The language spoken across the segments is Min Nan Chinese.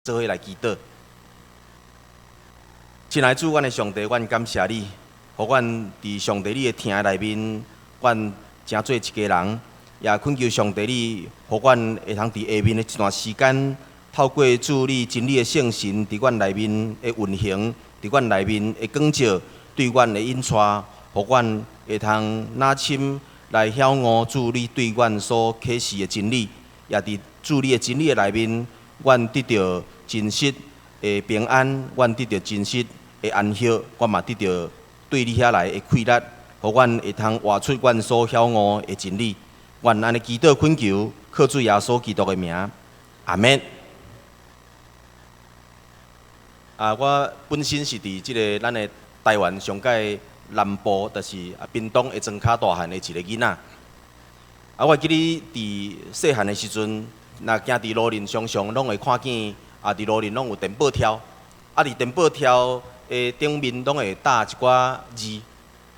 做伙來祈禱。親愛主，阮的上帝，阮感謝你，予阮佇上帝你的廳內面，阮成做一家人，也懇求上帝你，予阮會通佇下面的這段時間，透過主你真理的聖神佇阮內面的運行，佇阮內面的光照，對阮的引帶，予阮會通若深來曉悟主你對阮所啟示的真理，也佇主你的真理的內面，阮得著真實的平安，阮得著真實的安息，我嘛得著對你遐來的氣力，予阮會通活出阮所曉悟的真理。阮按呢祈禱懇求，靠主耶穌基督的名，阿們。啊，我本身是佇這个咱的台灣上蓋南部，就是啊屏東的莊跤大漢的一个囡仔。啊，我會記得佇細漢的時陣，若行佇路面，常常攏會看見啊，佇路面攏有電報柱，啊，佇電報柱的頂面攏會貼一寡字。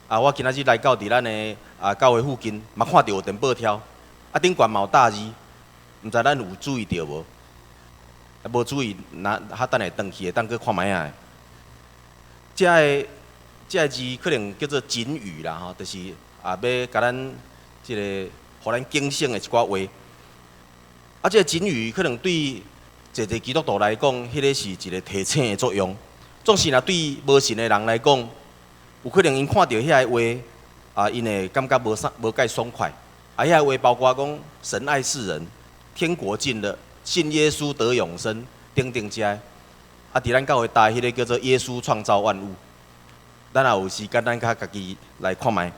啊，我今仔日來到佇咱的啊教會附近，嘛看著有電報柱，啊頂懸嘛有貼字，毋知咱有注意著無？啊，無注意，若較等下轉去會當閣看覓仔。這个字可能叫做警語啦吼，就是啊欲共咱這个，予咱警醒的一寡話。啊，這个警語可能對濟濟基督徒來講，彼个是一个提醒的作用。總是若對無信的人來講，有可能𪜶看著遐个話，啊，𪜶會感覺無啥無蓋爽快。啊，遐个話包括講神愛世人，天國近了，信耶穌得永生，等等這个。啊，佇咱教會貼彼个叫做耶穌創造萬物。咱若有時間，咱較家己來看覓。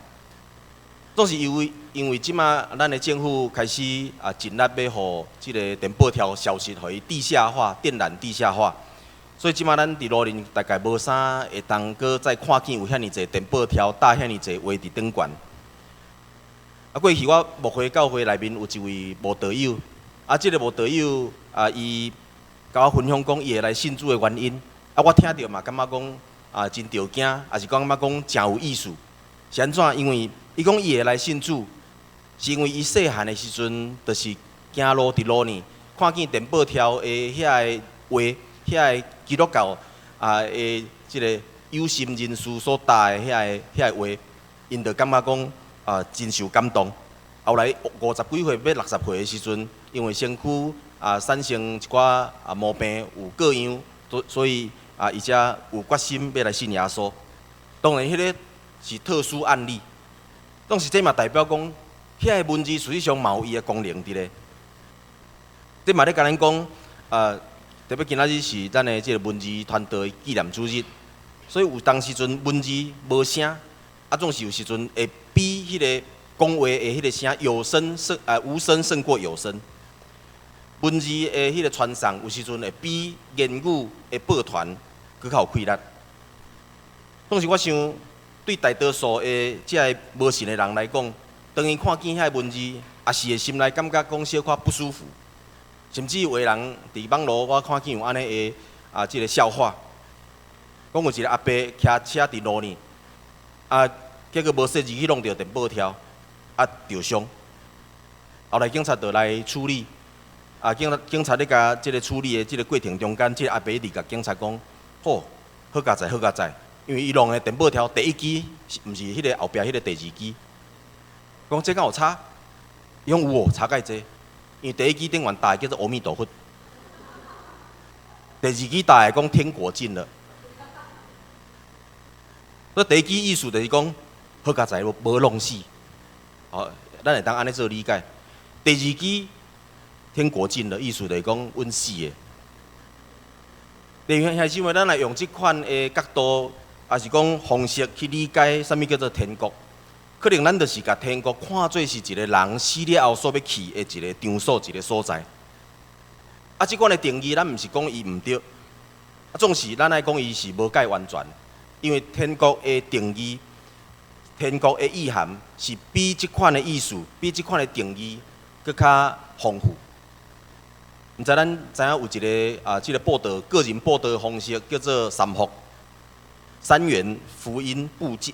總是因為這馬咱的政府開始啊盡力欲予這个電報柱消失，予伊地下化、電纜地下化，所以這馬咱佇路面大概無啥會當閣再看見有遐爾濟電報柱貼遐爾濟話佇頂懸。啊，過去我牧會教會內面有一位慕道友，啊，這个慕道友啊，伊共我分享講伊會來信主的原因，啊，我聽著嘛感覺講啊真著驚，抑是講感覺講誠有意思。是按怎？因為伊講伊會來信主，是因為伊細漢的時陣，就是行路佇路呢，看見電報柱的遐个話，遐个基督教啊的這个有心人士所貼的遐个話，𪜶就感覺講啊真受感動。後來五十幾歲欲60歲的時陣，因為身軀啊產生一寡啊毛病有各樣，所以啊伊才有決心欲來信耶穌。當然，彼个是特殊案例，但是這嘛代表講，遐个文字實際上嘛有伊的功能佇咧。這嘛咧共咱講，特別今仔日是咱的這个文字傳道的紀念主日，所以有當時陣文字無聲，啊，總是有時陣會比彼个講話的彼个聲有聲勝啊無聲勝過有聲。文字的彼个傳送有時陣會比言語的報傳閣較有氣力。當時我想，對大多數的這个無信的人來講，當𪜶看見遐个文字，也是會心內感覺講小可不舒服，甚至有的人佇網路我看見有按呢的啊，這个笑話，講有一个阿伯騎車佇路呢，啊，結果無細膩去挵著電報柱，啊，著傷。後來警察就來處理，啊，警察咧共這个處理的這个過程中間，這个阿伯一直共警察講，好，好佳哉，好佳哉。因為伊挵的電報柱第一支，毋是彼个後壁彼个第二支。講這敢有差？伊講有哦，差蓋濟。因為第一支頂懸貼的叫做阿彌陀佛，第二支貼的講天國近了。所以第一支意思就是講，好佳哉無挵死。好，咱會當按呢做理解。第二支天國近了，意思就是講阮死的。弟兄兄姊妹，咱來用這款的角度，抑是講方式去理解啥物叫做天國，可能咱就是共天國看做是一个人死了後所欲去的一个場所、一个所在。啊，這款的定義，咱毋是講伊毋對，啊，總是咱愛講伊是無蓋完全，因為天國的定義、天國的意涵是比這款的意思、比這款的定義閣較豐富。毋知咱知影有一个啊，這个布道個人布道方式叫做三福。三元福音步進，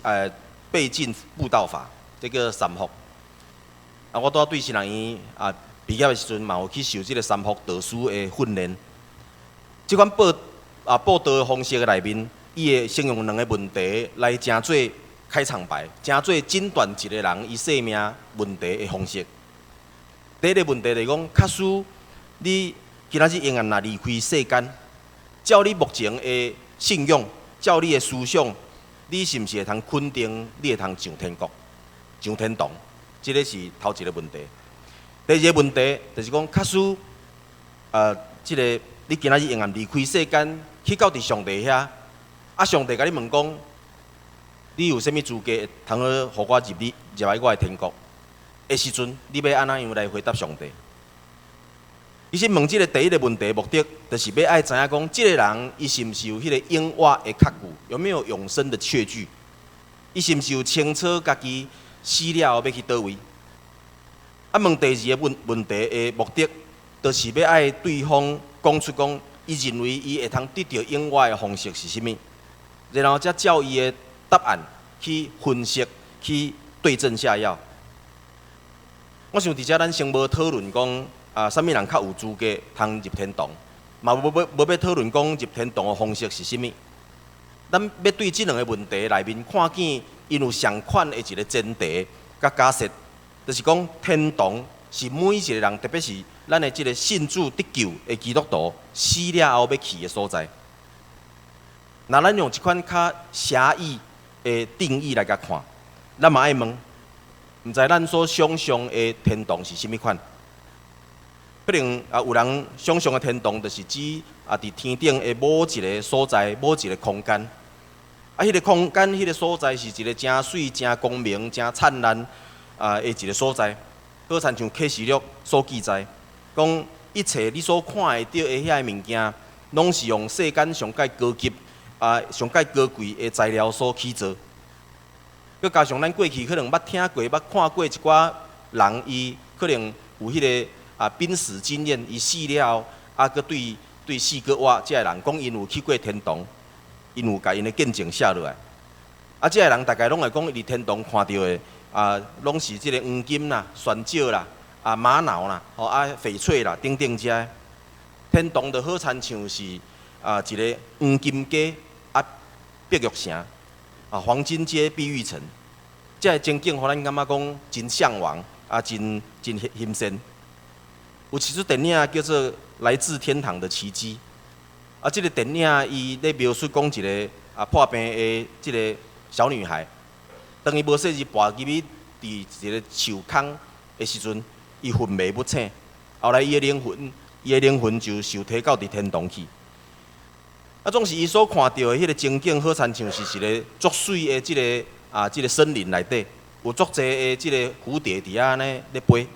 倍進布道法，這个三福。啊，我拄仔對神學院啊畢業的時陣，嘛有去受這个三福導師的訓練。這款報道的方式的內面，伊會先用兩个問題來成做開場白，成做診斷一個人伊生命問題的方式。第一个問題就是講，假使你今仔日永遠若離開世間，照你目前的信仰，照你的思想，你是毋是會通肯定你會通上天國、上天堂？這个是頭一个問題。第二个問題就是講，假使這个你今仔日永遠離開世間，去到佇上帝遐，啊，上帝共你問講，你有啥物資格會通好予我入你入來我的天國？的時陣，你欲按怎樣來回答上帝？其實問這个第一个問題目的，就是欲愛知影講，這个人伊是毋是有彼个永活的確據，有沒有永生的確據？伊是毋是有清楚家己死了後欲去佗位？啊，問第二个問題的目的，就是欲愛對方講出講，伊認為伊會通得著永活的方式是啥物，然後才照伊的答案去分析，去對症下藥。我想佇遮咱先無討論講啊，啥物人較有資格通入天堂，嘛無欲討論講入天堂的方式是啥物。咱欲對這兩个問題內面看見，𪜶有相款的一个前提佮假設，就是講天堂是每一個人，特別是咱的這个信主得救的基督徒死了後欲去的所在。若咱用一款較狹義的定義來共看，咱嘛愛問，毋知咱所想像的天堂是啥物款？可能啊，有人想像的天堂，就是指啊，佇天頂的某一个所在、某一个空間。啊，彼个空間、彼个所在是一个誠媠、誠光明、誠燦爛啊的一个所在。好親像啟示錄所記載，講一切你所看會著的遐个物件，攏是用世間上蓋高級啊、上蓋高貴的材料所起造。閣加上咱過去可能捌聽過、捌看過一寡人，伊可能有彼个啊瀕死經驗，伊死了後，啊，閣對死閣活，這个人講𪜶有去過天堂，𪜶有共𪜶的見證寫落來。啊，這个人大概攏會講，佇天堂看著的啊，攏是這个黃金啦、鑽石啦、啊瑪瑙啦、吼啊翡翠啦等等這个。天堂就好親像是啊一个黃金街啊碧玉城啊黃金街碧玉城，這个情景予咱感覺講真嚮往啊，真真欣羨。有一齣電影叫做《來自天堂的奇蹟》，啊，這个電影伊咧描述講一个啊破病的這个小女孩，當伊無細膩跋入去佇一个樹空的時陣，伊昏迷不醒，後來伊的靈魂就受提到佇天堂去。啊，總是伊所看著的彼个情景，好親像是一个足媠的這个啊，這个森林內底，有足濟的這个蝴蝶佇遐按呢咧飛。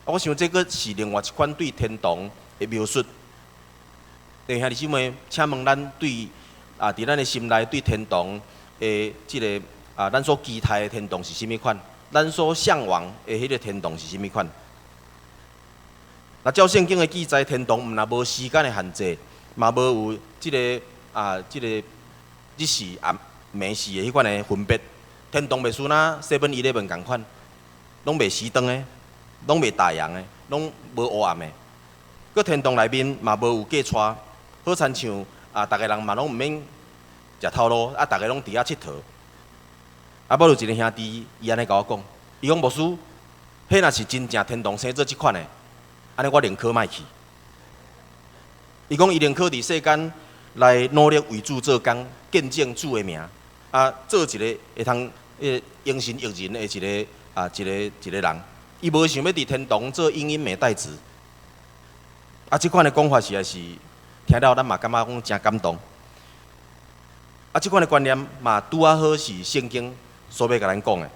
啊，我想這閣是另外一款對天堂的描述。弟兄姊妹，請問咱對啊，佇咱的心內對天堂的這个啊，咱所期待的天堂是啥物款？咱所嚮往的彼个天堂是啥物款？若照聖經的記載，天堂毋但無時間的限制，嘛無有這个啊，這个日時暗暝時的彼款的分別。天堂袂輸若 Seven Eleven 仝款，攏袂熄燈的，攏袂打烊的，攏無黑暗的。閣天堂內面嘛無有隔帶，好親像啊，逐个人嘛攏毋免食頭路，啊，逐个攏佇遐𨑨迌。啊，無有一个兄弟，伊按呢共我講，伊講牧師，彼若是真正天堂生做這款的，按呢我寧可莫去。伊講伊寧可佇世間來努力為主做工，見證主的名，啊，做一个會通榮神益人的一个啊一個一个人。伊無想欲佇天堂做影音美代子。啊，這款的講法實在是聽了咱嘛感覺講誠感動。啊，這款的觀念嘛拄仔好是聖經所欲共咱講的。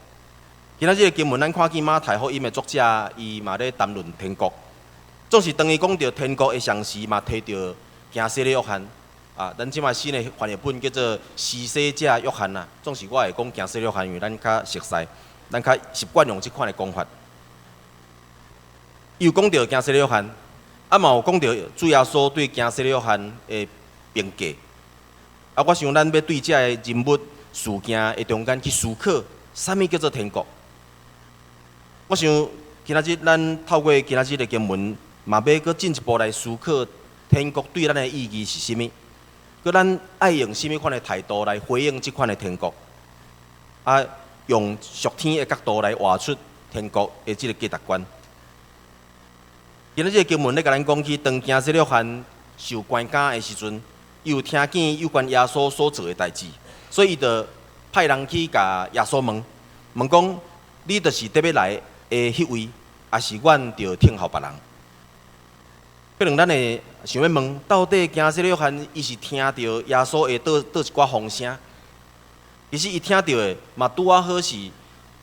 今仔日的經文，咱看見馬太福音的作者，伊嘛咧談論天國。總是當伊講著天國的同時，嘛提著行洗禮約翰。啊，咱這擺新的翻譯本叫做施洗者約翰啦。總是我會講行洗禮約翰，因為咱較熟似，咱較習慣用這款的講法。伊有講著行洗禮約翰，啊嘛有講著主耶穌對行洗禮約翰的評價。啊，我想咱欲對這个人物事件的中間去思考，啥物叫做天國？我想今仔日咱透過今仔日的經文，嘛欲閣進一步來思考天國對咱的意義是啥物？閣咱愛用啥物款的態度來回應這款的天國？啊，用屬天的角度來活出天國的這个價值觀。今日這个經文咧共咱講起，當驚洗約翰受關監的時陣，伊有聽見有關耶穌所做的代誌，所以伊就派人去共耶穌問，問講：你就是得欲來的彼位，抑是阮著等候別人？可能咱會想欲問，到底驚洗約翰伊是聽著耶穌的佗一寡風聲？其實伊聽著的嘛拄仔好是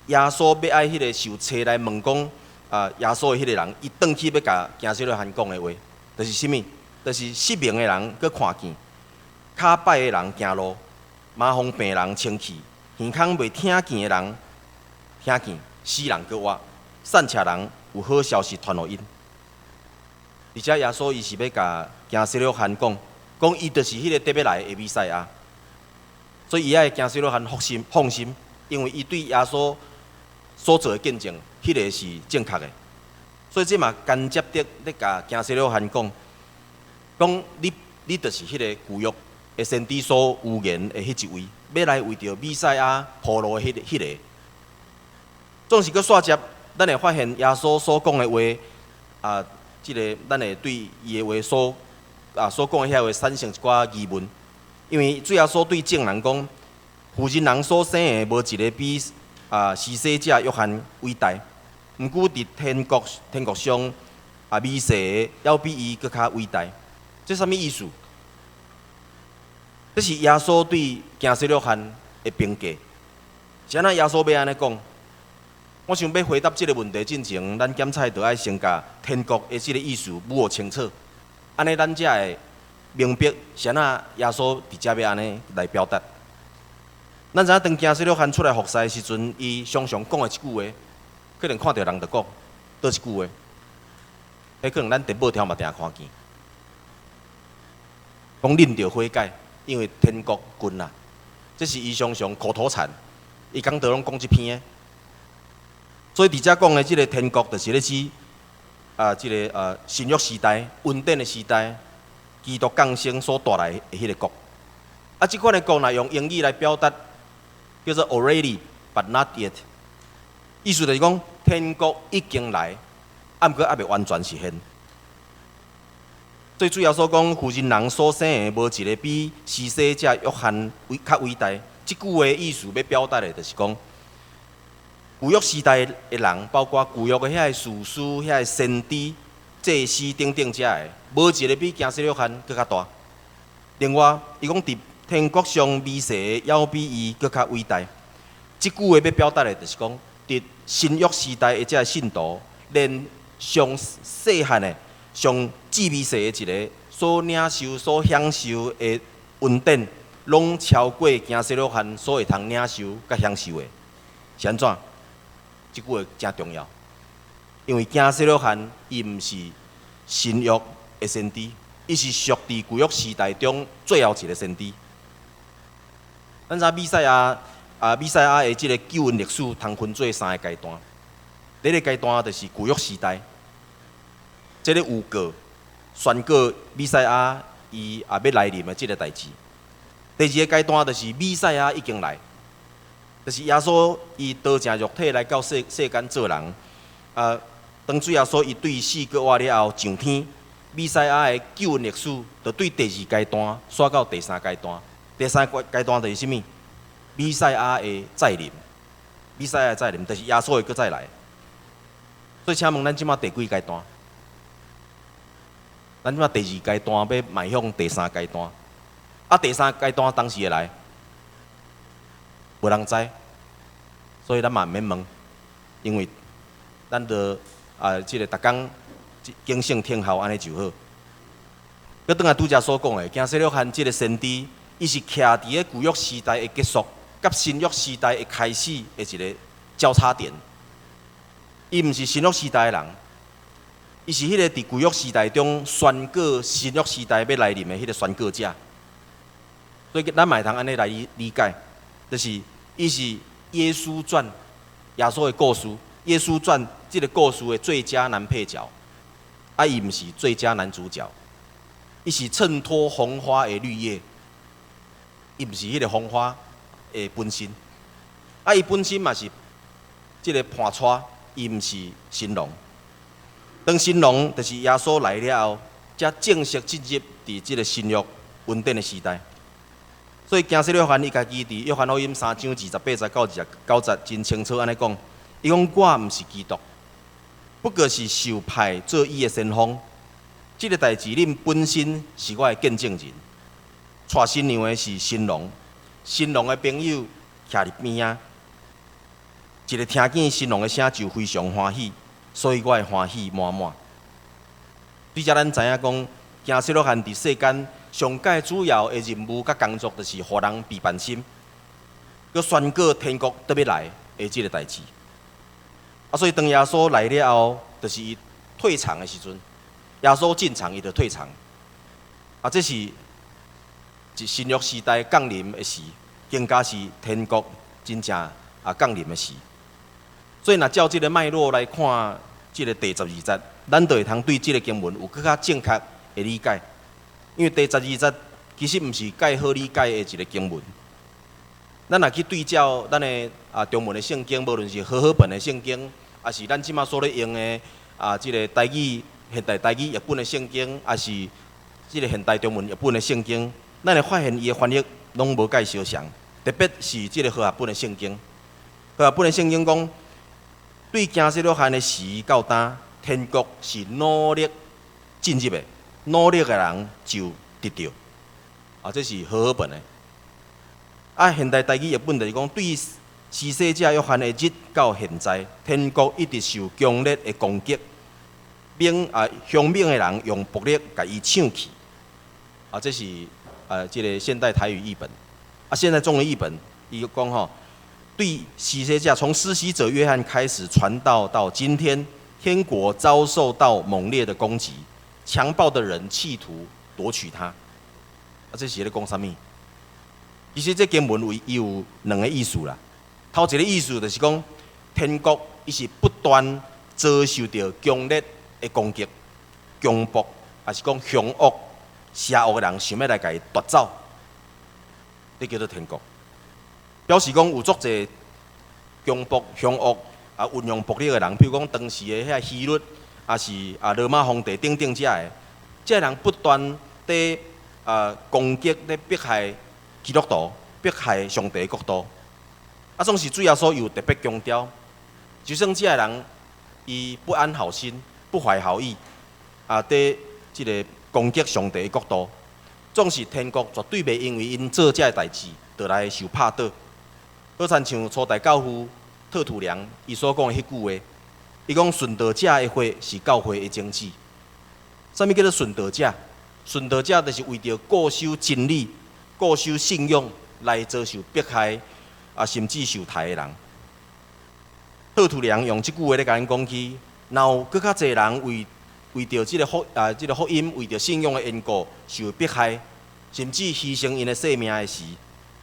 耶穌欲愛彼个受差來問講啊，耶穌的彼个人，伊轉去欲共驚洗約翰講的話，就是啥物？就是失明的人閣看見，跤擺的人行路，麻風病人清氣，耳空袂聽見的人聽見，死人閣活，散赤人有好消息傳予𪜶。而且耶穌伊是欲共驚洗約翰講，講伊就是彼个得欲來的彌賽亞，所以伊愛驚洗約翰放心放心，因為伊對耶穌所做的見證，彼个是正確的。所以這嘛間接的咧共驚洗約翰講，講你就是彼個舊約的先知所預言的彼一位，欲來為著彌賽亞鋪路的彼个。總是閣煞接，咱會發現耶穌所講的話，啊，這个咱會對伊的話所講的遐話產生一寡疑問，因為主耶穌對眾人講，婦人人所生的無一个比施洗者約翰偉大，毋過佇天國上微細的，猶比伊閣較偉大。這啥物意思？這是耶穌對驚洗約翰的評價。是按怎耶穌欲按呢講？我想欲回答這个問題進前，咱檢採著愛先共天國的這个意思摸予清楚，按呢咱才會明白是按怎耶穌佇遮欲按呢來表達。咱知影當驚洗約翰出來服侍的時陣，伊常常講的一句話，可能看著人就講，佗一句話？彼可能咱佇報條嘛定看見，講恁著悔改，因為天國近啦。這是伊常常口頭禪，伊講道攏講這篇的。所以佇遮講的這个天國，就是咧指這个新約時代、恩典的時代，基督降生所帶來的彼个國。啊，這款的國若用英語來表達，叫做 already but not yet，意思就是講天國已經來，啊，毋過猶未完全實現。所以主耶穌講，婦人人所生的無一个比施洗者約翰較偉大。這句話意思欲表達的，就是講舊約時代的人，包括舊約的遐个士師、遐个先知、祭司等等遮个，無一个比驚洗約翰閣較大。另外，伊講佇天國上微細的，猶比伊閣較偉大。這句話欲表達的，就是講，佇新約時代的這个信徒，連上細漢的、上至微細的一个所領受、所享受的恩典，攏超過驚洗約翰所會通領受佮享受的。是按怎？這句話誠重要，因為驚洗約翰伊毋是新約的先知，伊是屬佇舊約時代中最後一个先知。咱知彌賽亞啊，彌賽亞的這个救恩歷史通分做三个階段。第一个階段就是舊約時代，這个預告宣告彌賽亞伊也欲來臨的這个代誌。第二个階段就是彌賽亞已經來，就是耶穌伊道成肉體來到世間做人。啊，當主耶穌伊對死閣活了後上天，彌賽亞的救恩歷史就對第二階段煞到第三階段。第三階段就是啥物？彌賽亞的再臨，彌賽亞的再臨就是耶穌會閣再來。所以請問咱這馬第幾階段？咱這馬第二階段欲邁向第三階段。啊，第三階段當時會來？無人知，所以咱嘛毋免問，因為咱著這个逐工警醒聽候按呢就好。閣轉來拄才所講的，驚洗約翰這个先知，伊是徛佇个舊約時代的結束，佮新約時代的開始的一个交叉點。伊毋是新約時代的人，伊是彼个佇舊約時代中宣告新約時代欲來臨的彼个宣告者。所以咱嘛會通按呢來理解，就是伊是耶穌傳耶穌的故事，耶穌傳這个故事的最佳男配角，啊，伊毋是最佳男主角，伊是襯托紅花的綠葉，伊毋是彼個紅花的本身。啊，伊本身嘛是這个伴娶，伊毋是新郎。當新郎就是耶穌來了後，才正式進入佇這个新約恩典的時代。所以，驚洗約翰伊家己佇約翰福音三章28節到29節真清楚按呢講，伊講我毋是基督，不過是受派做伊的先鋒。這个代誌，恁本身是我的見證人。娶新娘的是新郎，新郎的朋友徛佇邊仔，一个聽見新郎的聲就非常歡喜，所以我的歡喜滿滿。對遮咱知影講，驚洗約翰佇世間上蓋主要的任務佮工作，就是予人備辦心，閣宣告天國倒欲來的這个代誌。啊，所以當耶穌來了後，就是伊退場的時陣。耶穌進場，伊就退場。啊，這是一新約時代降臨的時，更加是天國真正啊降臨的時。所以，若照這个脈絡來看，這个第十二節，咱就會通對這个經文有閣較正確的理解。因為第十二節其實毋是蓋好理解的一个經文。咱若去對照咱的啊中文的聖經，無論是和合本的聖經，抑是咱這馬所咧用的啊這个台語現代台語譯本的聖經，抑是這个現代中文譯本的聖經，咱會發現伊的翻譯攏無蓋相仝。特別是這个和合本的聖經，和合本的聖經講，對驚洗約翰的時到今，天國是努力進入的，努力的人就得著。啊，這是和合本的。啊，現代台語譯本就是講，對施洗者約翰的日到現在，天國一直受強烈的攻擊，猛啊兇猛的人用暴力共伊搶去。啊，這是啊，這个現代台語譯本。啊，現代中文譯本，伊講吼，對施洗者從施洗者約翰開始傳道到今天，天國遭受到猛烈的攻擊，強暴的人企圖奪取它。啊，這是咧講啥物？其實這經文有伊有兩個意思啦。頭一個意思就是講，天國伊是不斷遭受著強烈的攻擊、強暴，抑是講兇惡、邪惡的人想欲來共伊奪走，這叫做天國。表示講有足濟強暴、兇惡啊，運用暴力的人，比如講當時的遐希律，抑是啊羅馬皇帝等等遮个，這个人不斷佇啊攻擊、咧迫害基督徒，迫害上帝的國度。啊，總是主耶穌又特別強調，就算這个人伊不安好心、不懷好意，啊，佇這个攻擊上帝的國度，總是天國絕對袂因為𪜶做這个代誌，就來受拍倒。好親像初代教父特土良伊所講的彼句話，伊講殉道者的血是教會的種子。啥物叫做殉道者？殉道者就是為著固守真理、固守信仰來遭受迫害，啊，甚至受刣的人。特土良用這句話咧共咱講起，若有閣較濟人為著這个福啊，這个福音，為著信仰的緣故受迫害，甚至犧牲𪜶的性命的時，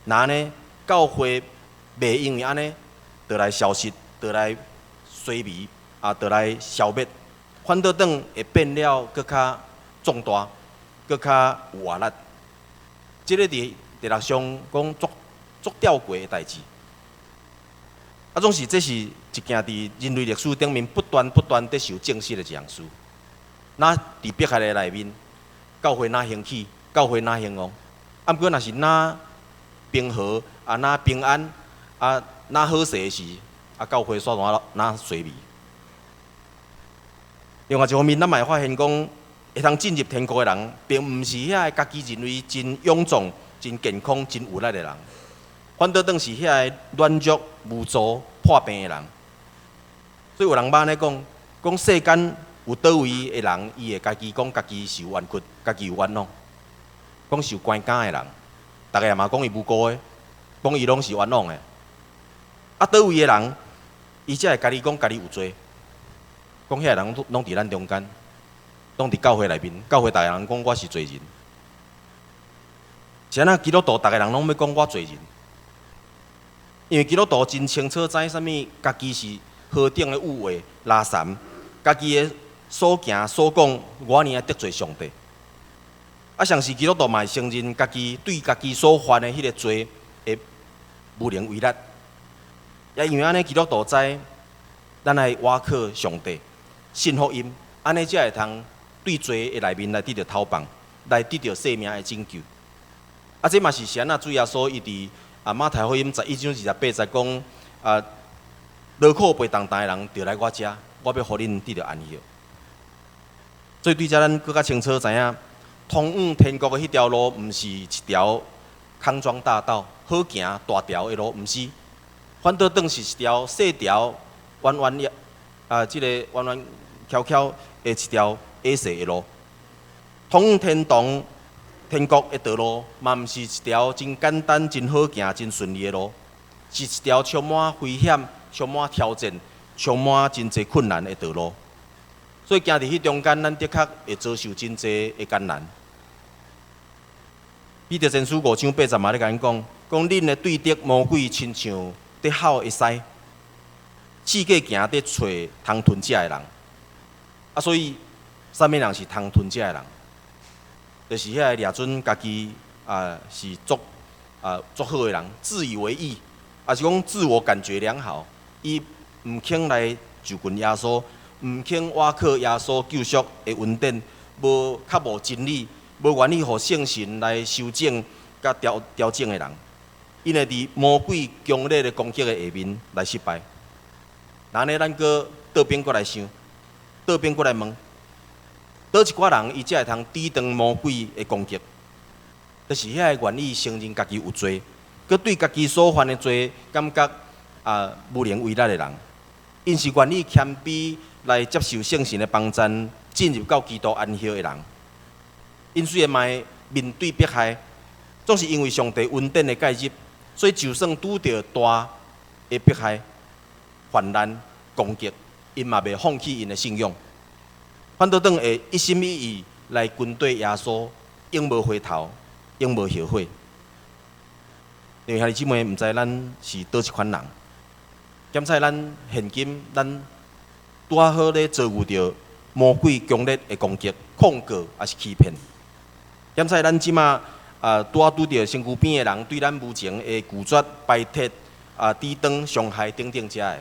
若按呢教會袂因為按呢，就來消失，就來衰微，啊，就來消滅，反倒轉會變了閣較壯大，閣較有活力。這个佇哲學上講足足吊詭的代誌。啊，總是這是一件佇人類歷史頂面不斷不斷佇受證實的一項事。若佇迫害的內面，教會若興起，教會若興旺。啊，毋過若是若平和，啊，若平安，啊，若好勢的時，啊，教會煞怎若衰微。另外一方面，咱嘛會發現講，會通進入天國的人，並毋是遐個家己認為真勇壯、真健康、真有力的人，反倒轉是遐个軟弱、無助、破病的人。所以有人捌按呢講，講世間有佗位的人，伊會家己講家己受冤屈，家己有冤枉，講受關監的人，逐个也嘛講伊無辜的，講伊攏是冤枉的。啊，佗位的人，伊才會家己講家己有罪，講遐个人攏佇咱中間，攏佇教會內面，教會逐个人講我是罪人。是按怎基督徒逐个人攏欲講我罪人？因為基督徒真清楚知啥物，家己是何等的有話垃圾，家己的所行所講，偌爾仔得罪上帝。啊，同時基督徒嘛會承認家己對家己所犯的彼个罪會無能為力。也因為按呢，基督徒知咱愛倚靠上帝，信福音，按呢才會通對罪的內面來得著透放，來得著生命的拯救。啊，這嘛是啥啊？主耶穌伊佇啊馬太福音11章28節講啊，勞苦背重擔的人，著來我遮，我欲予恁得著安息。所以對遮咱閣較清楚知影，通往天國的彼條路，毋是一條康莊大道，好行大條的路，毋是，反倒轉是一條細條、彎彎啊，這個彎彎蹺蹺的一條狹細的路。通往天堂、天國的道路，嘛毋是一條真簡單、真好行、真順利的路，是一條充滿危險、充滿挑戰、充滿真濟困難的道路。所以行佇彼中間，咱的確會遭受真濟的艱難。彼得前書五章八節嘛咧共咱講，講恁的對敵魔鬼親像咧吼的獅，四界行佇揣通吞食的人。啊，所以啥物人是通吞食的人？就是彼个掠準家己啊是足啊足好的人，自以為義，抑是講自我感覺良好，伊毋肯來就近耶穌。毋肯倚靠耶穌救贖的恩典，無較無真理，無願意予聖神來修正佮調調整的人，𪜶會佇魔鬼強烈的攻擊的下面來失敗。那按呢，咱閣倒反過來想，倒反過來問，佗一寡人伊才會通抵擋魔鬼的攻擊，就是彼个願意承認家己有罪，閣對家己所犯的罪感覺啊無能為力的人，𪜶是願意謙卑來接受聖神的幫贊，進入到基督安息的人。𪜶雖然嘛會面對迫害，總是因為上帝恩典的介入，所以就算拄著大的迫害、患難、攻擊，𪜶嘛袂放棄𪜶的信仰，反倒轉會一心一意來跟綴耶穌，永無回頭，永無後悔。因為兄弟姊妹，毋知咱是佗一款人，檢查咱現今咱拄仔好咧遭遇著魔鬼強烈的攻擊、控告，抑是欺騙。檢查咱這馬啊，拄仔拄著身軀邊的人對咱無情的拒絕、排斥、啊抵擋、傷害等等遮的，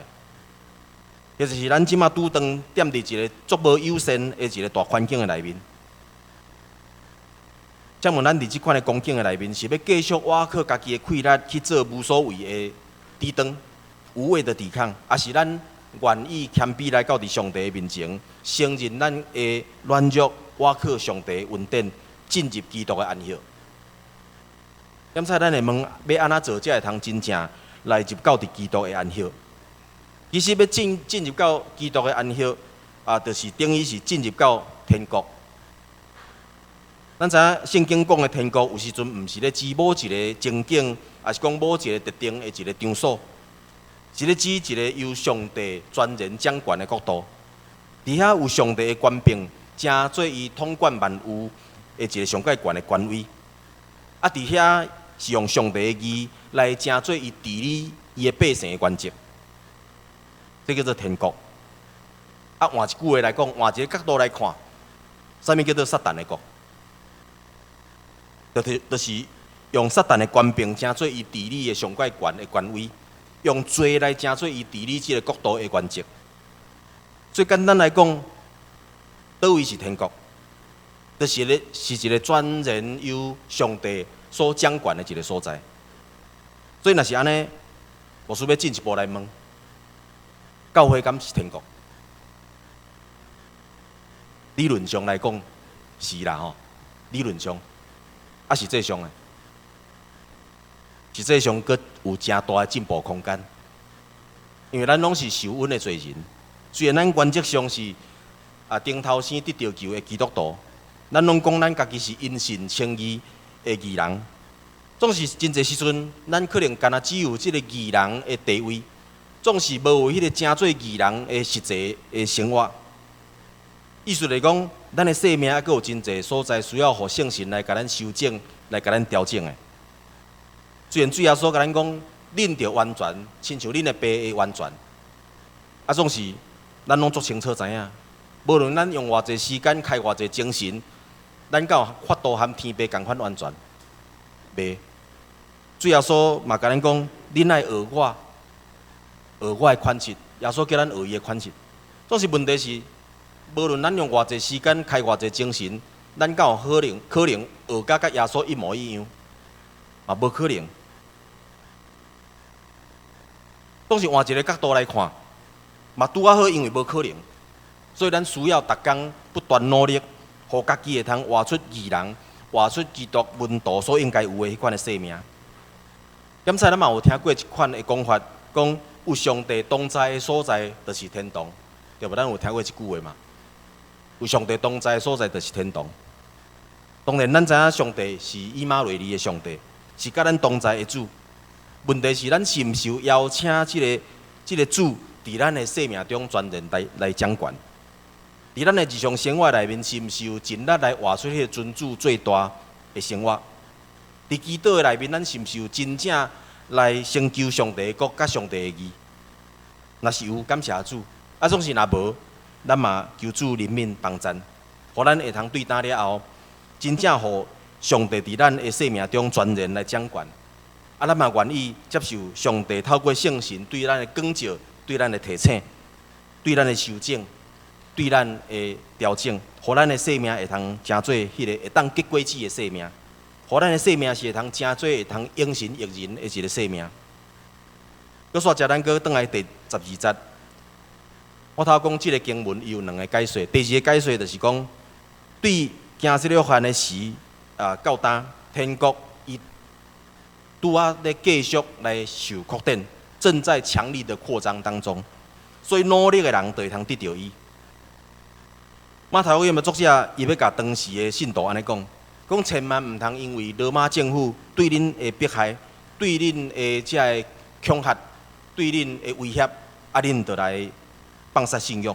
或者是咱這馬拄當踮佇一个足無友善的一个大環境的內面。請問咱佇這款的光景的內面，是欲繼續倚靠家己的氣力去做無所謂的抵擋、無謂的抵抗，抑是咱願意謙卑來到佇上帝的面前，承認咱的軟弱，倚靠上帝恩典，進入基督的安息？檢查咱會問，欲按怎做才會通真正來入到佇基督的安息？其實欲進入到基督的安息，啊，就是等於是進入到天國。咱知影聖經講的天國，有時陣毋是咧指某一个情景，抑是講某一个特定的一个場所，是咧指一个由上帝全然掌權的國度。佇遐有上帝的權柄，成做伊統管萬有的一个上蓋懸的權威。啊，佇遐是用上帝的義來成做伊治理伊的百姓的原則。這叫做天國。啊，換一句話來講，換一个角度來看，啥物叫做撒旦的國？就是用撒旦的權柄，成做伊治理的上蓋懸的權威，用罪來成做伊治理這个國度的原則。最簡單來講，佗位是天國？就是咧，是一个全然由上帝所掌權的一个所在。所以，若是按呢，牧師欲進一步來問：教會敢是天國？理論上來講是啦吼，理論上。啊，實際上呢？實際上，閣有誠大的進步空間。因為咱攏是受恩的罪人，雖然咱原則上是啊頂頭生得著救的基督徒，咱攏講咱家己是因信稱義的義人，總是真濟時陣，咱可能干焦只有這个義人的地位，總是無有彼个成做義人的實際的生活。意思來講，咱的生命猶閣有真濟所在需要予聖神來共咱修正、來共咱調整的。雖然主耶穌共咱講，恁著完全，親像恁的爸會完全。啊，總是咱攏足清楚知影，無論咱用偌濟時間、開偌濟精神，咱敢有法度和天父仝款完全？袂。主耶穌嘛共咱講，恁愛學我，學我的款式。耶穌叫咱學伊的款式。總是問題是，無論咱用偌濟時間，開偌濟精神，咱敢有可能可能學甲佮耶穌一模一樣？嘛無可能。總是換一個角度來看，嘛拄仔好，因為無可能，所以咱需要逐工不斷努力，予家己會通活出義人，活出基督門徒所應該有的彼款的生命。敢知咱嘛有聽過一款的講法，講有上帝同在的所在，就是天堂，對無？咱有聽過這句話嘛？有上帝同在的所在，就是天堂。當然，咱知影上帝是以馬內利的上帝，是佮咱同在的主。問題是，咱是毋是有邀請這個主佇咱的生命中全然來掌權？佇咱的日常生活內面，是毋是有盡力來活出彼個尊主最大的生活？佇祈禱的內面，咱是毋是有真正來成就上帝的國佮上帝的義？若是有，感謝主；啊，總是若無，咱嘛求主憐憫幫贊，予咱會通對今了後，真正予上帝佇咱的生命中全然來掌權。啊，咱嘛願意接受上帝透過聖神對咱的光照、對咱的提醒、對咱的修正、對咱的調整，予咱的生命會通成做彼個會當結果子的生命，予咱的生命是會通成做會通榮神益人的一個生命。閣煞遮咱閣轉來第12節，我頭講這個經文伊有兩個解說，第二個解說就是講，對驚這約翰的時啊到今天國伊拄仔咧繼續來受擴展，正在強力的擴張當中，所以努力的人就會通得著伊。馬太福音的作者，伊欲共當時的信徒按呢講，講千萬毋通因為羅馬政府對恁的迫害、對恁的這个恐嚇、對恁的威脅，啊，恁就來放殺信仰。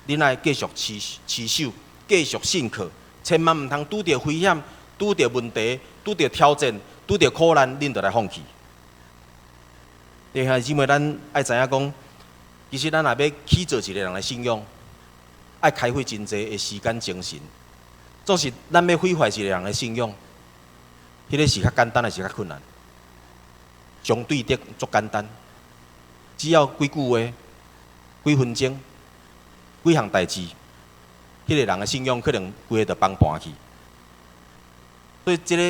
恁愛繼續持守，繼續信靠，千萬毋通拄著危險、拄著問題、拄著挑戰、拄著苦難，恁就來放棄。弟兄姊妹，咱愛知影講，其實咱若欲起造一個人的信仰，愛開費真濟的時間精神。總是咱欲毀壞一個人的信仰，彼個是較簡單，還是較困難？相對的足簡單，只要幾句話、幾分鐘、幾項代誌，彼個人的信仰可能規个就崩盤去。所以這个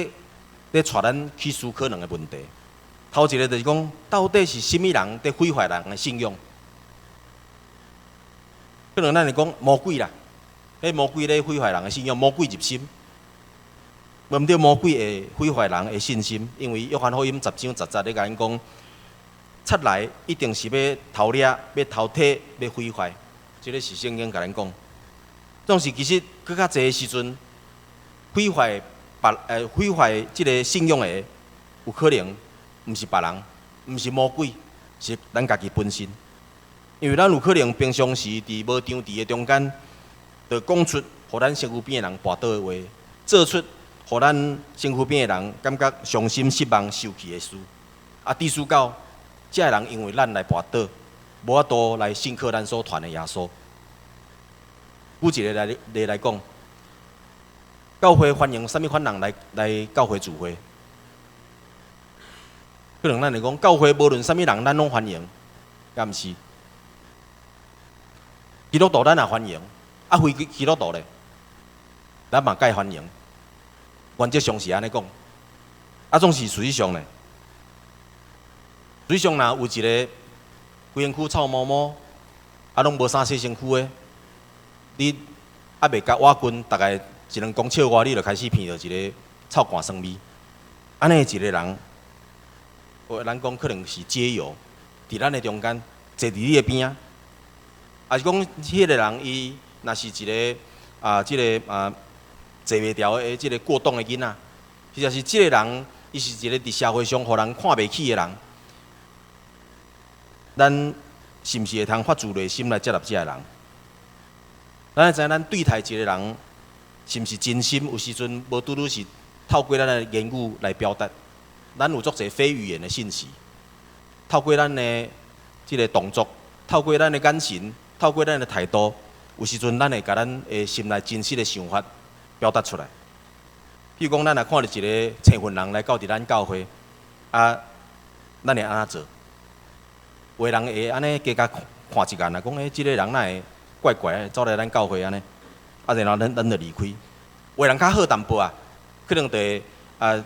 咧帶咱去思考兩個問題。頭一個就是講，到底是啥物人佇毀壞人的信仰？可能咱會講魔鬼啦，彼魔鬼咧毀壞人的信仰，魔鬼入心。無毋對，魔鬼會毀壞人的信心，因為約翰福音10章10節咧共咱講，賊來一定是欲偷掠、欲偷提、欲毀壞，這个是聖經共咱講。總是其實閣較濟的時陣，毀壞這个信仰的，有可能毋是別人，毋是魔鬼，是咱家己本身。因為咱有可能平常時佇無張持的中間，就講出予咱身軀邊的人跋倒的話，做出予咱身軀邊的人感覺傷心、失望、受氣的事。啊，致使到這个人因為咱來跋倒，無法度來信靠咱所傳的耶穌。舉一个例來講，教會歡迎啥物款人來教會聚會？可能咱會講，教會無論啥物人，咱攏歡迎，敢毋是？基督徒咱也歡迎，啊，非基督徒咧，咱嘛共歡迎。原則上是按呢講，啊，總是事實上咧，事實上若有一个規身軀臭毛毛，啊，攏無啥洗身軀的，你猶未共倚近，大概一兩公尺外，你就開始鼻著一个臭汗酸味。按呢一个人，有咱講可能是街友，佇咱的中間坐佇你的邊仔，抑是講彼个人伊若是一个啊，這个啊坐袂牢的這个過動的囡仔，或者是這个人伊是一个佇社會上予人看袂起的人，咱是毋是會通發自內心來接納這个人？咱愛知影，咱對待一个人是毋是真心，有時陣無拄拄是透過咱的言語來表達，咱有足濟非語言的信息，透過咱的這个動作，透過咱的眼神，透過咱的態度，有時陣咱會共咱的心內真實的想法表達出來。譬如講，咱若看著一个青雲人來到佇咱教會，啊，咱會按怎做？有的人會按呢加共看一眼啊，講欸，這个人哪會怪怪的，走來咱教會按呢？啊，然後咱就離開。有的人較好淡薄啊，可能就會啊，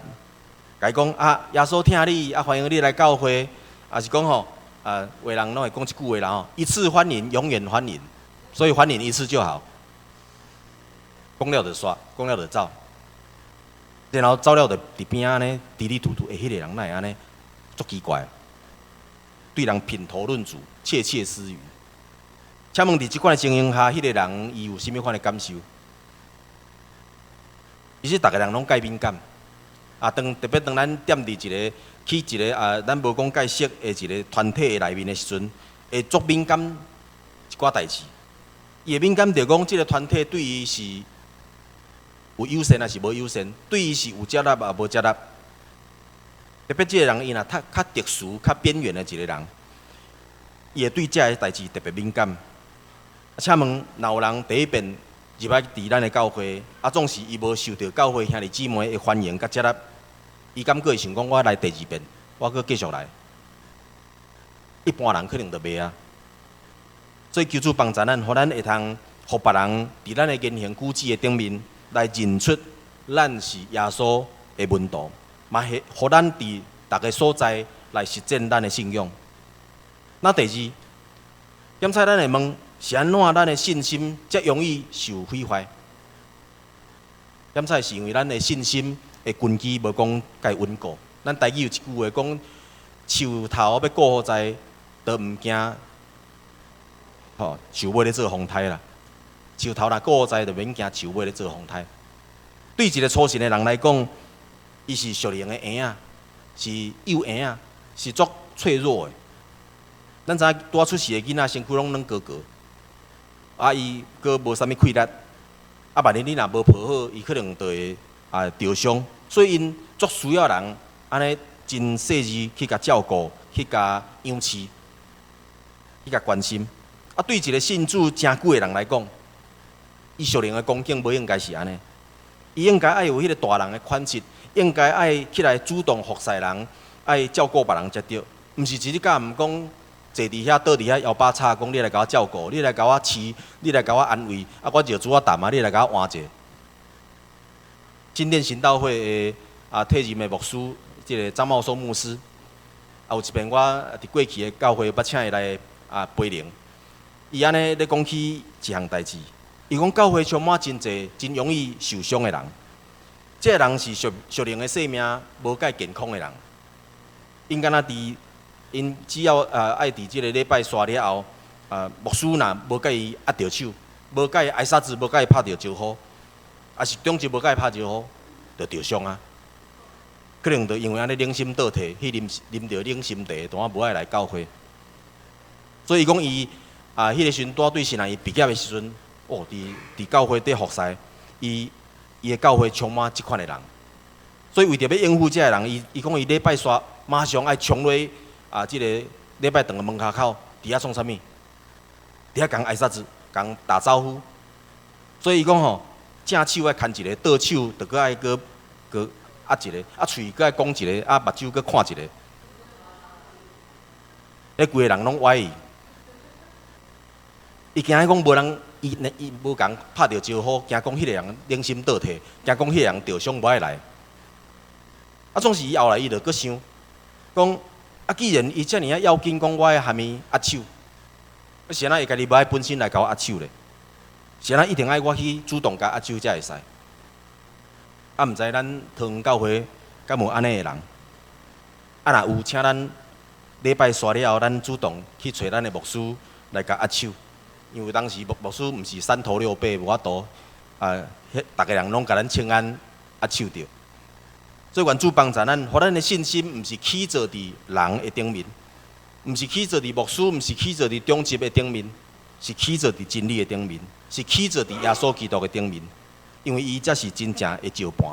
共伊講啊，耶穌疼你，啊，歡迎你來教會，抑是講吼，啊，有的人攏會講一句話啦吼，一次歡迎，永遠歡迎，所以歡迎一次就好。講了就煞，講了就走，然後走了就佇邊仔按呢，嘀嘀嘟嘟，欸，彼个人哪會按呢，足奇怪，對人品頭論足，竊竊私語。請問佇這款的情形下，彼个人伊有啥物款的感受？其實逐个人攏介敏感，啊，當特別當咱踮佇一个去一个啊，咱無講介熟的一个團體的內面的時陣，會足敏感一寡代誌。伊會敏感著講，這个團體對伊是有友善抑是無友善，對伊是有接納抑無接納。特別這个人伊若較較特殊、較邊緣的一个人，伊會對這个代誌特別敏感。請問，若有人第一遍入來佇咱的教會，啊，總是伊無受著教會兄弟姊妹的歡迎佮接納，伊敢閣會想講我來第二遍，我閣繼續來？一般人可能就袂啊。所以求主幫助咱，予咱會通予別人佇咱的言行舉止的頂面來認出咱是耶穌的門徒，嘛會予咱佇逐个所在來實踐咱的信仰。那第二，檢採咱會問，是按怎咱的信心遮容易受毀壞？檢採是因為咱的信心的根基無講介穩固。咱台語有一句話講：樹頭欲顧予在，都毋驚吼樹尾咧做風颱啦。樹頭若顧予在，就免驚樹尾咧做風颱。對一个初信的人來講，伊是屬靈的嬰仔，是幼嬰仔，是足脆弱的。咱知影拄仔出世的囡仔身軀攏軟膏膏，啊，伊閣無啥物氣力，啊，萬一你若無抱好，伊可能就會啊著傷。所以𪜶足需要人按呢真細膩去共照顧，去共養飼，去共關心。啊，對一个信主誠久的人來講，伊屬靈的光景無應該是按呢，伊應該愛有彼个大人的款式，應該愛起來主動服侍人，愛照顧別人才對，毋是一日到暗講坐佇遐倒佇遐腰把插，講你來共我照顧，你來共我飼，你來共我安慰，啊，我尿珠仔澹啊，你來共我換者。新店行道會的啊退任的牧師，這个張茂松牧師，啊有一遍我佇過去的教會，捌請伊來啊培靈，伊按呢咧講起一項代誌，伊講教會充滿真濟真容易受傷的人，這个人是屬屬靈的生命無介健康的人，𪜶敢若佇𪜶只要愛佇這个禮拜煞了後，啊牧師若無共伊握著手，無共伊挨沙子，無共伊拍著招呼，抑是長執無共伊拍招呼，就著傷啊。可能就因為按呢冷心倒退，去啉啉著冷心茶，就無愛來教會。所以伊講伊啊，彼个時陣拄仔對神學院畢業的時陣，哦，佇佇教會佇服侍，伊伊的教會充滿這款的人。所以為著欲應付這个人，伊伊講伊禮拜煞馬上愛衝落啊，這个禮拜堂的門跤口，佇遐創啥物？佇遐共挨啥子？共打招呼。所以伊講吼，正手愛牽一个，倒手就閣愛閣閣握一个，啊喙閣愛講一个，啊目睭閣看一个。彼規个人攏歪去。伊驚講無人，伊伊無共拍著招呼，驚講彼个人冷心倒退，驚講彼个人著傷無愛來。啊，總是伊後來伊就閣想，講啊，既然伊遮爾仔要緊，講我愛含伊握手，啊是按怎伊家己無愛本身來共我握手咧？是按怎一定愛我去主動共握手才會使？啊，毋知咱桃園教會敢有按呢的人？啊，若有，請咱禮拜煞了後，咱主動去揣咱的牧師來共握手，因為當時牧牧師毋是三頭六臂，無法度啊，彼逐个人攏共咱請安握手著。所以願主幫助咱，予咱的信心毋是起坐佇人的頂面，毋是起坐佇牧師，毋是起坐佇長執的頂面，是起坐佇真理的頂面，是起坐佇耶穌基督的頂面，因為伊才是真正的石盤。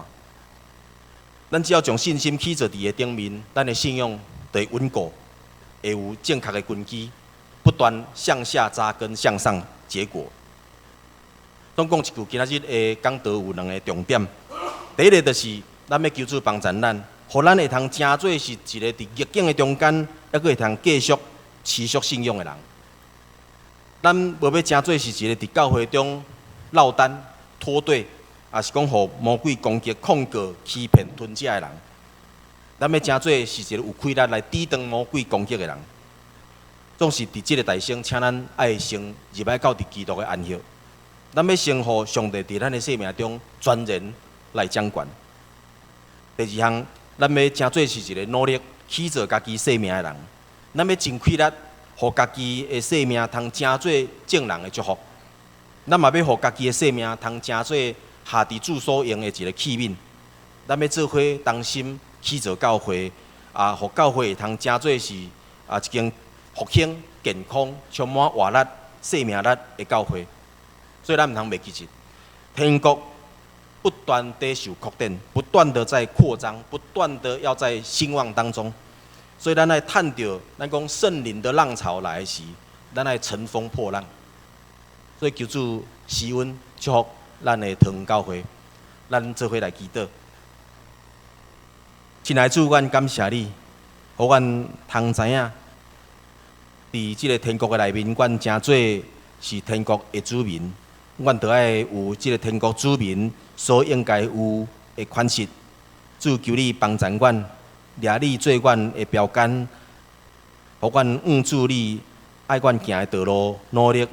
咱只要將信心起坐佇伊的頂面，咱的信仰就會穩固，會有正確的根基，不斷向下扎根，向上結果。總講一句，今仔日的講道有兩个重點。第一个就是咱欲求主幫贊咱，予咱會通成做是一个佇逆境的中間，猶閣會通繼續持續信仰的人。咱無欲成做是一个佇教會中落單脫隊，抑是講予魔鬼攻擊、控告、欺騙、吞食的人。咱欲成做是一个有氣力來抵擋魔鬼攻擊的人。總是佇這个大先，請咱愛先入來到佇基督的安息。咱欲先予上帝佇咱的生命中全然來掌權。第二項，咱欲成做是一个努力起造家己生命的人。咱欲盡氣力，予家己的生命通成做眾人的祝福。咱嘛欲予家己的生命通成做下佇主所用的一个器皿。咱欲做伙同心起造教會，啊，予教會會通成做是一間復興、健康、充滿活力、生命力的教會。所以咱毋通袂記得，天國不斷地受擴展，不斷的在擴張，不斷的要在興旺當中。所以咱愛趁著，咱講聖靈的浪潮來時，咱愛乘風破浪。所以求主施恩祝福咱的桃園教會，咱做伙來祈禱。親愛主，阮感謝你，予阮通知影，佇這个天國的內面，阮成做是天國的子民，阮著愛有這个天國子民所應該有的款式。主，求你幫助阮，掠你做阮的標杆，予阮向主你愛阮行的道路努力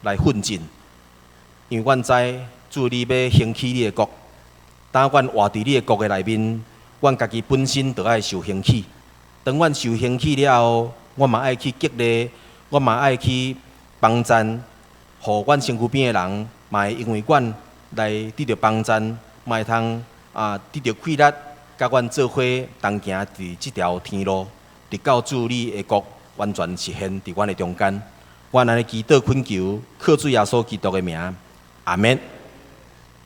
來奮進。因為阮知主你欲興起你的國，當阮活佇你的國的內面，阮家己本身就愛受興起。當阮受興起了後，我嘛愛去激勵，我嘛愛去幫贊，予阮身軀邊的人嘛會因為阮來得著幫贊，嘛會通得著氣力，佮阮做伙同行佇這條天路，直到主你的國完全實現佇阮的中間。阮按呢祈禱懇求，靠主耶穌基督的名，阿們。